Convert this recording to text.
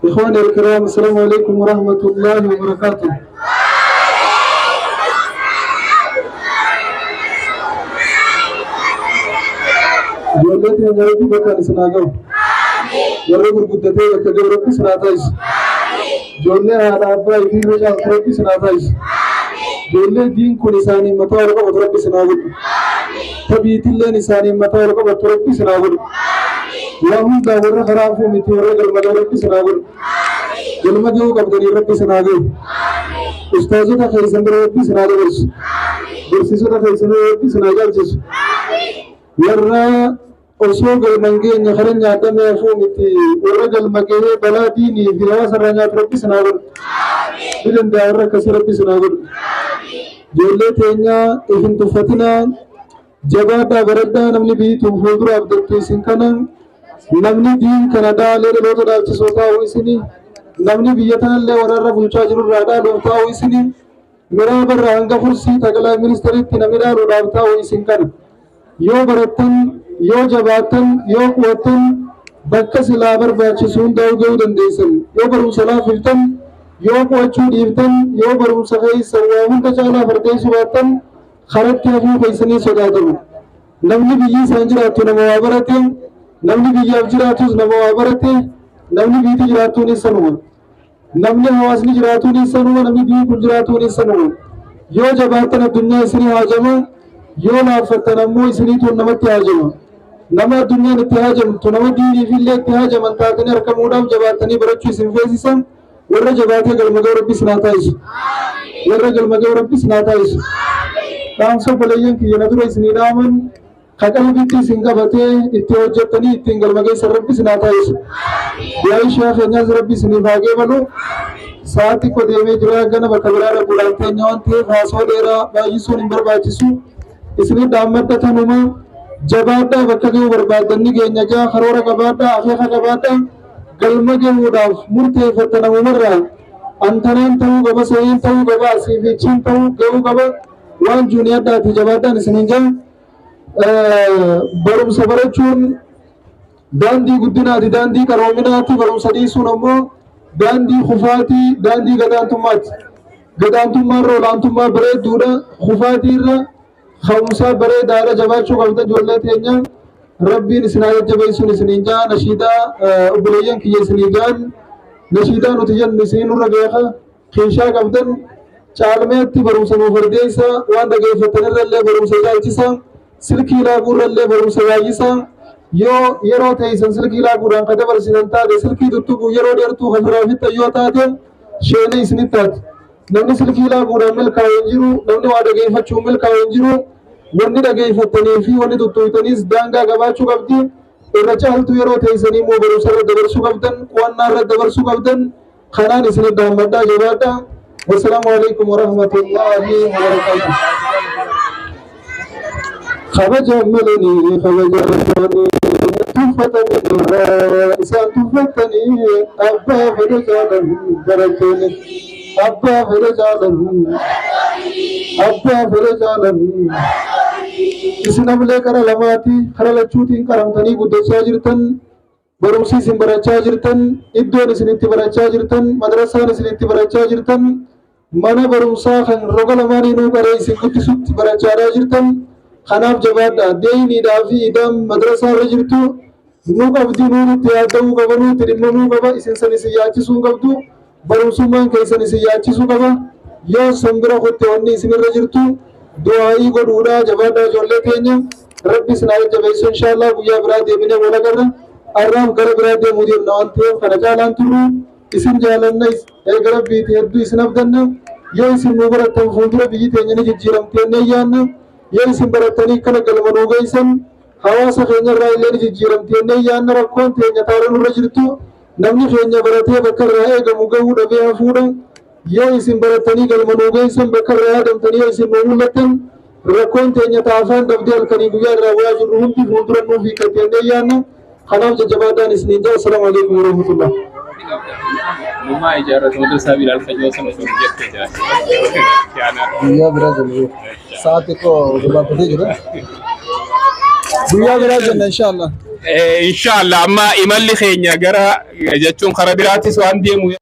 إخواني الكرام، السلام عليكم ورحمة الله وبركاته. Ijoollee teenya Rabbi bakkaan isin haa ga'u. Warra gurguddatee bakka ga'u Rabbi isin haa taasisu. Ijoollee haadha abbaa ifii irra caaltu Rabbi isin haa taasisu. Ijoollee diin kun isaanii mataa ol qabatu Rabbi isin haa godhu. Tabiitilleen isaanii mataa ol qabattu Rabbi isin haa godhu. Waa hundaa warra karaa hafuu miti, warra galma ga'u Rabbi isin haa godhu. Galma ga'uu qabdanii Rabbi isin haa ga'u. Ustaazota keessan bira Rabbi isin haa dabarsu. Barsiisota keessan bira Rabbi isin haa caalchisu. Warra osoo galma hin geenye kara nyaadhamee hafuu miti, warra galma gahee balaa diinii fi hawaasa irraa nyaatu Rabbi isin haa godhu. Ni danda'a, warra akkasii Rabbi isin haa godhu. Ijoollee teenyaa if hin tuffatinaa, jabaadhaa, baradhaa. Namni biyyi fuuldura abdattu isin kana. Namni diin kana dhaalee dhaloota dhaalchisoo taa'u isini. Namni biyya tanallee warra bulchaa jirurraa dhaaluuf taa'u isini. Miraa barra hanga fursii taqalaa ministeriitti namni dhaaluudhaaf taa'u isin kana. Yoo barattan, yoo jabaattan, yoo quwattan, bakka silaa barbaachisu hundaa'uu ga'uu dandeessan. Yoo barumsa laaffiftan, yoo qu'achuu dhiiftan, yoo barumsa keessa waa hunda caalaa fardeessuu baattan, karatti hafuu keessanii sodaatamu. Namni biyyi isaan jiraattu nama waa barate, namni biyyaaf jiraatus nama waa barate, namni biyyatti jiraattuunis sanuma. Namni hawaasni jiraatuunis sanuma, namni biyyi kun jiraatuunis sanuma. Yoo jabaattan addunyaa isinii haajama, yoo laaffattan ammoo isiniituun namatti haajama. Nama addunyaan itti haajamtu, nama diiniif illee itti haajaman taatanii argamuudhaaf jabaattanii barachuu isin feesisa. Warra jabaatee galma ga'u Rabbi isin haa taasisu. Warra galma ga'u Rabbi isin haa taasisu. Dhaamsa obboleeyyan kiyya na dura isinii dhaaman ka qalbitti isin qabatee itti hojjettanii ittiin galma geessan Rabbi isin haa taasisu. Du'aa ishee keenyaas Rabbi isiniif haa geebalu. Sa'aatii xiqqoo deemee jira, gana bakka biraa dhaquudhaan teenya waan ta'eef haasoo dheeraa baay'isuun hin barbaachisu. Isinii dhaammadha tanuma: jabaadhaa, bakka ga'uu barbaaddan ni geenya jaa karoora qabaadhaa, akeeka qabaadhaa, galma gahuudhaaf murteeffatta namumarraa antanaan ta'uu qaba, saniin ta'uu qaba, asii fi achiin ta'uu ga'uu qaba waan juuniyadhaati jabaadhaan isiniin jaa. Barumsa barachuun daandii guddinaati, daandii qaroominaati. Barumsa dhiisuun ammoo daandii kufaatii, daandii gadaantummaati. Gadaantummaa irra olaantummaa bareedduudha, kufaatii irra ka'umsaa bareedaadha. Jabaachuu qabda, ijoollee teenya. Rabbiin isin haa jajjabeessuun isiniin jaa. Nashiidaa obboleeyyan kiyya isinii jaan, nashiidaa nuti jennu isinii nurra beeka. Keeshaa qabdan caalmeetti barumsa nuuf argeessa. Waan dhageeffattan irrallee barumsa caalchisa, silkii laaquu irrallee barumsa baay'isa. Yoo yeroo teessan silkii laaquudhaan ka dabarsitan taate, silkii tuttuquu yeroo dheertuu kan biraa fixxan yoo taate, sheenee isinitti taate. Namni silkii laaquudhaan milkaa'u hin jiru, namni waa dhageeffachuun milkaa'u hin jiru. Wanni dhageeffattanii fi wanni tuttuqxanis daangaa qabaachuu qabdi. Irra caaltu yeroo teessanii immoo barumsa irra dabarsuu qabdan, qo'annaa irra dabarsuu qabdan. Kanaan isin dhaammadhaa, jabaadhaa. Wassalaamu alaikum warahmatullaahi wabarakaatuh. Kabaja malanii, kabaja isaanii tuffatanii irraa isaan tuffatanii, abbaa fedha caalan barattoonni, abbaa fedha caalan, abbaa fedha caalan. Isin amlee qara lamaati, kara lachuutiin qaramtanii guddachaa jirtan. Barumsi isin barachaa jirtan, iddoon isin itti barachaa jirtan, madrasaan isin itti barachaa jirtan, mana barumsaa kan roga lamaaniinuu qaree isin guddisutti barachaadhaa jirtan. Kanaaf jabaadhaa. Deeyniidhaa fi idaan madrasaa irra jirtu nu qabdi, nuun itti yaadda'uu qaba, nuun itti dhimmamuu qaba. Isin san isin yaachisuu hin qabdu, barumsummaan keessan isin yaachisuu qaba. Yoo san bira kutte, wanni isin irra jirtu du'aa'ii godhuudha. Jabaadhaa, ijoollee keenya. Rabbi isin haa jajjabeessu. Inshaallah guyyaa biraa deebinee wal agarra. Arraaf gara biraa deemuu deemna waan ta'eef kana caalaan turru. Isin jaalanna, eega Rabbiiti hedduu isin abdanna. Yoo isin nu barattan fuuldura biyyi teenya ni jijjiiramti jennee yaanna. Yoo isin barattanii kana galma nuu geessan, hawaasa keenya irraa illee ni jijjiiramti jennee yaanna. Rakkoon teenya taara nurra jirtu namni keenya baratee bakka irraa eegamu gahuu dhabee hafuudha. Yoo isin barattanii galma nuu geessan, bakka irraa yaadamtanii yoo isin nuu mul'attan, rakkoon teenya taafaan dhabdee halkanii guyyaa irraa bu'aa jirru hundi fuuldura nuuf hiikkatti jennee yaanna. Kanaaf jajjabaadhaan isiniin jaa. Assalaamu alaikum warahmatullah. Mumaa ijaarratu madrasaa Bilaal Fajoo sana osoo jettee jira. Guyyaa biraa jenna. Sa'aa xiqqoo gabaabbatee jira. Guyyaa biraa jenna, inshaallah. Inshaallah, amma imalli keenya gara jechuun karaa biraattis waan deemu.